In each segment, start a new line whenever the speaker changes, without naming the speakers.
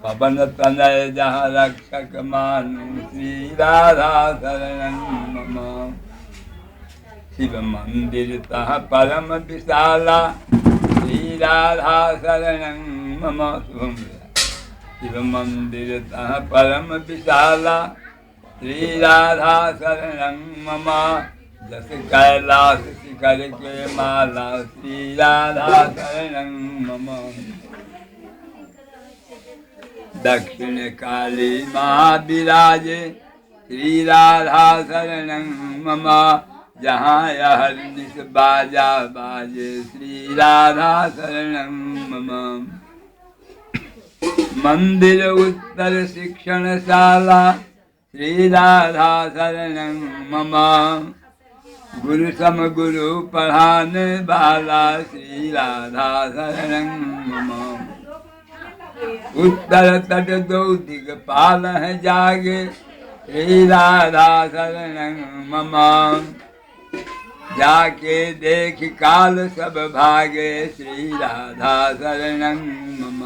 पवन तनय जहाँ रक्षक मानु श्री राधा शरण मम। शिव मंदिर तह परम विशाला श्री राधा शरण मम। शुभम शिव मंदिर तह परम विशाला श्री राधा शरण मम। जस कैलाश शिखर के माला श्री राधा शरण मम। दक्षिण काली माँ विराजे श्री राधा शरण मम। जहाँ हरनिश बाजा बाजे श्री राधा शरण मम। मंदिर उत्तर शिक्षणशाला श्री राधा शरण मम। गुरु सम गुरु पढ़ाने वाला श्री राधा शरण मम। उत्तर तट दो दिगपाल है जागे श्री राधा शरण मम। जाके देख काल सब भागे श्री राधा शरण मम।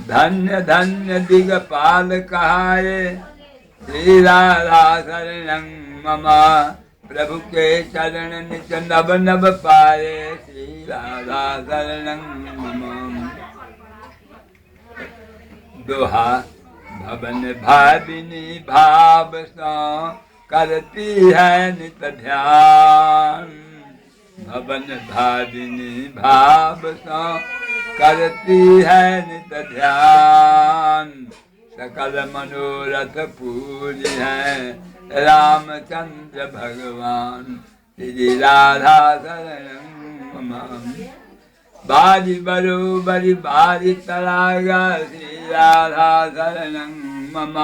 धन्य धन्य दिगपाल कहाये श्री राधा शरण मम। प्रभु के चरण नित नव नव पाए श्री राधा शरण मम। दोहा भवन भाविनी भाव सा करती है नित ध्यान। भवन भाविनी भाव सा करती है नित ध्यान। सकल मनोरथ पूरी है रामचंद्र भगवान श्री राधा शरण मम। बारी बरोबरी बारी तरागा श्री राधा शरण मम।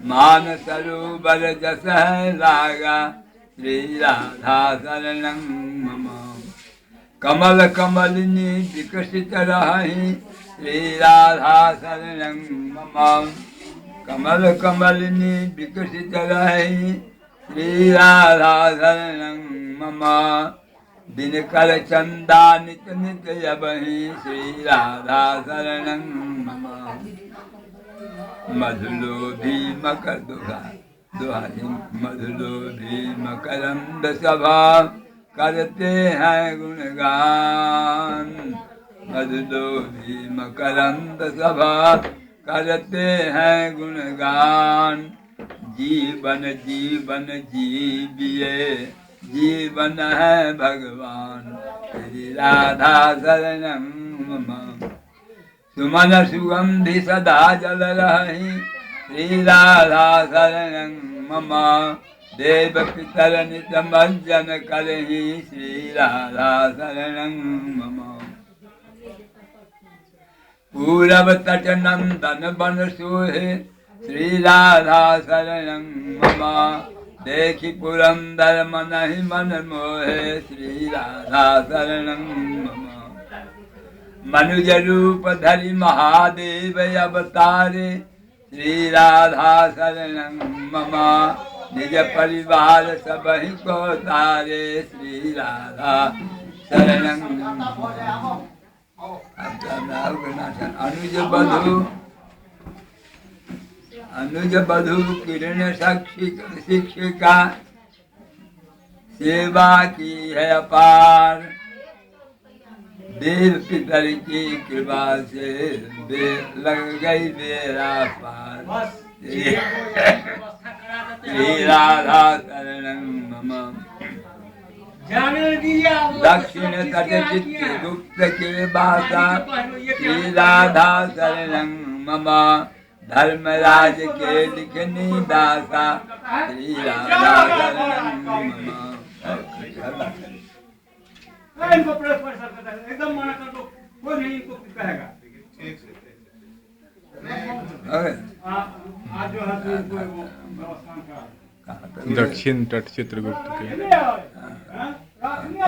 मान सरोवर जस है लागा श्री राधा शरण मम। कमल कमलिनी विकसित रही श्री राधा शरण मम। कमल कमलिनी विकसित रही श्री राधा शरण मम। दिनकर चंदा नित नित अबही श्री राधा शरण मम। मधुलोभी मकर दोहा दोहा मधुलोभी मकरंद सभा करते हैं गुणगान। मधुलोभी मकरंद सभा करते हैं गुणगान। जीवन जीवन जीविए जीवन है भगवान श्री राधा शरण मम। सुमन सुगंधि सदा जल रही श्री राधा शरण मम। देव पितर नित मज्जन करही श्री राधा शरण मम। पूरब तट नंदन बन सोहे श्री राधा शरण मम। देखि पुरंदर मन ही मन मोहे श्री राधा शरण मम। मनुज रूप धरि महादेव अवतारे श्री राधा शरण मम। निज परिवार सबहि को तारे श्री राधा शरण। अनुज बधु अनुज बधु किरण शिक्षिका सेवा की है अपार। देव पितर की कृपा से लग गई बेड़ा पार श्री राधा शरण मम। दक्षिण तट चित्रगुप्त के बासा श्री राधा शरण मम। धर्मराज के लिखनी दासा श्री राधा शरण मम।
इनको प्रेस पर एकदम मना कर दो, कोई नहीं इनको कहेगा। आज जो है
दक्षिण तट चित्रगुप्त के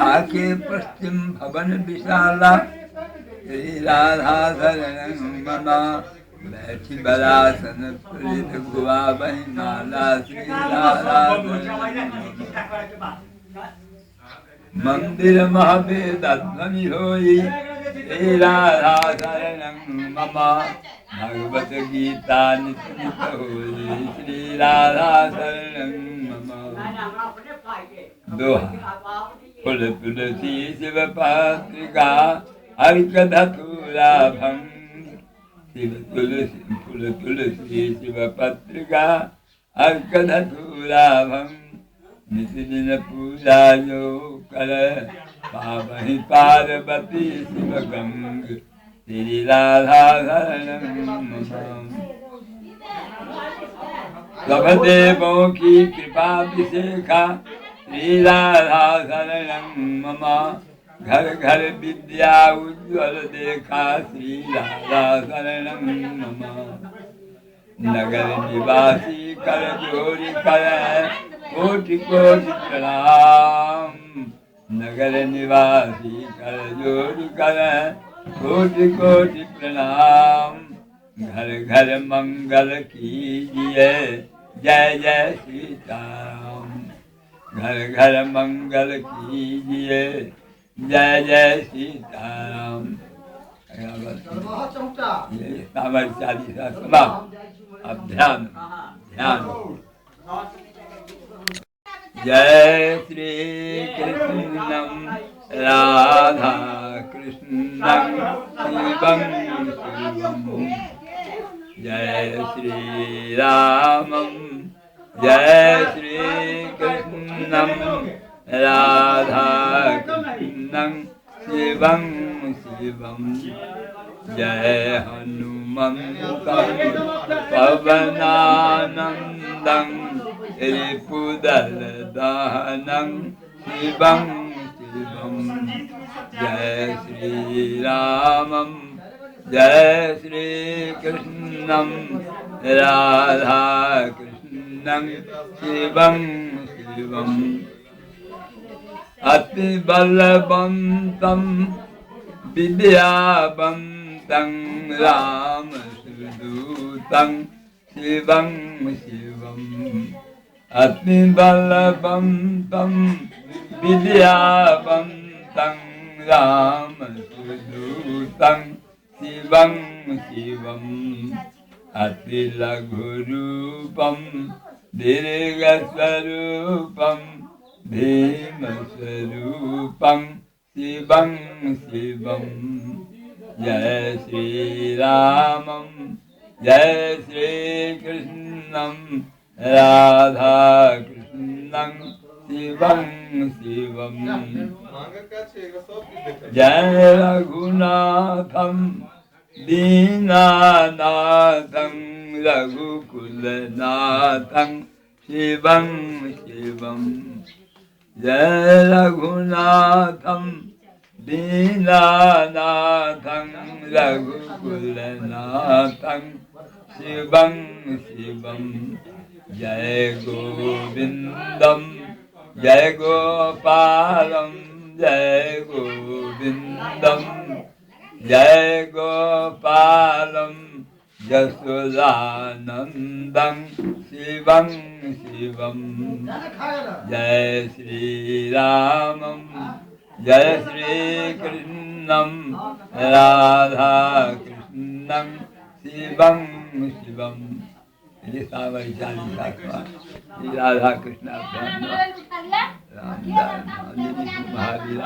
आके पश्चिम भवन विशाला श्री राधा शरण मम। बैठी बरासन प्रीत गुआ बही माला श्री राधा शरण। मंदिर महावेद ध्वनि होई, श्री राधा शरणं मम। भगवत गीता नित नित होई, श्री राधा शरणं मम। दोहा। फुल तुलसी शिव पत्रिका अर्क धतूरा भंग। शिव तुलसी फुल तुलसी शिव पत्रिका अर्क धतूरा भंग। नित दिन पूजा जो कर पावहि पार्वती शिव गंग। श्री राधा शरणं मम। सब देवों की कृपा विशेखा, श्री राधा शरणं मम। घर घर विद्या उज्ज्वल देखा, श्री राधा शरणं मम। नगर निवासी कर जोरी कर कोटि कोटि प्रणाम। नगर निवासी कर जोरी कर कोटि कोटि प्रणाम। घर घर मंगल कीजिए जय जय सीताराम। घर घर मंगल कीजिए जय जय सीताराम। ये सामर चालीसा समाप्त। अब ध्यान ध्यान। जय श्री कृष्णम राधा कृष्णम शिवम शिवम। जय श्री रामम जय श्री कृष्णम राधा कृष्णम शिवम शिवम। जय हनुमंतं पवनानंदं रिपुदल दहनं शिवं शिवं। जय श्री रामं जय श्री कृष्णं राधा कृष्णं शिवं शिवं। अति बलवन्तं विद्यावन्तं राम सुदूतं शिवं शिवं। अति बलवन्तं विद्यावन्तं राम सुदूतं शिवं शिवं। अति लघुरूपं दीर्घस्वरूपं भीमस्वरूपं शिवं शिवं। जय श्री रामं जय श्री कृष्णं राधा कृष्णं शिवं शिवं। जय रघुनाथं दीनानाथं रघुकुलनाथं शिवं शिवं। जय रघुनाथं दीनानाथं रघुकुलनाथं शिवं शिवं। जय गोविंदं जय गोपालं जय गोविंदं जय गोपालं यशोदानन्दं शिवं शिवं। जय श्री रामं जय श्री कृष्णं राधा कृष्णं शिवं शिवं। ये सावर चालीसा श्री राधा कृष्ण राम महावीर।